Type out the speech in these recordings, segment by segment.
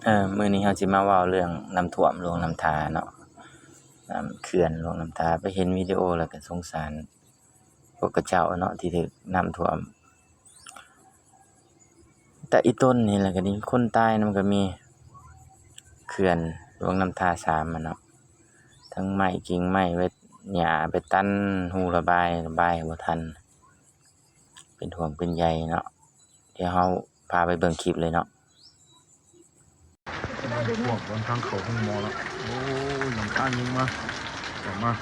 ເອີ ມື້ນີ້ເຮົາຊິມາເວົ້າເລື່ອງນ້ຳຖ້ວມຫຼວງນ້ຳທາເນາະ, ນ້ຳເຂື່ອນຫຼວງນ້ຳທາ. ໄປເຫັນວິດີໂອແລ້ວກໍສົງສານພວກເຂົາເຈົ້າເນາະ ທີ່ຖືກນ້ຳຖ້ວມ. ແຕ່ອີຕົນນີ້ແຫຼະກໍດີ ຄົນຕາຍນຳກໍມີ. ເຂື່ອນຫຼວງນ້ຳທາສາມ ອະເນາະ, ທັງໄມ້ກິ່ງໄມ້ໄວ້ ຫຍ້າໄປຕັນຮູລະບາຍ ລະບາຍບໍ່ທັນ ເປັນຫ່ວງເປັນໃຍເນາະ. ດຽວເຮົາພາໄປເບິ່ງຄລິບເລີຍເນາະ. ພວກເດີນທາງເຂົ້າໂຮງໝໍລະ. ໂອ້ຍ ນ້ຳຕາຍິງມາ ອອກມາ.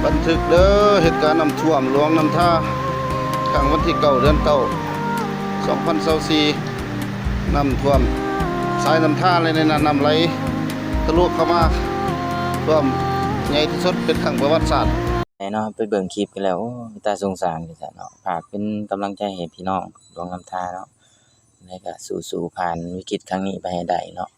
ບັນທຶກເດີ ເຫດການນ້ຳຖ້ວມຫຼວງນ້ຳທາ ຄັ້ງວັນທີເກົ້າ ເດືອນເກົ້າ ສອງພັນຊາວສີ່. ນ້ຳຖ້ວມສາຍນ້ຳທາ ແລະ ໃນນັ້ນນ້ຳໄຫຼທະລຸເຂົ້າມາ ຖ້ວມໃຫຍ່ທີ່ສຸດເປັນຄັ້ງປະຫວັດສາດ. ແນ່ເນາະ ໄປເບິ່ງຄລິບກັນແລ້ວ ໂອ້ ຕາສົງສານຄືກັນເນາະ. ຝາກເປັນກຳລັງໃຈໃຫ້ພີ່ນ້ອງຫຼວງນ້ຳທາເນາະ, ແລ້ວກະສູ້ໆຜ່ານວິກິດຄັ້ງນີ້ໄປໃຫ້ໄດ້ເນາະ.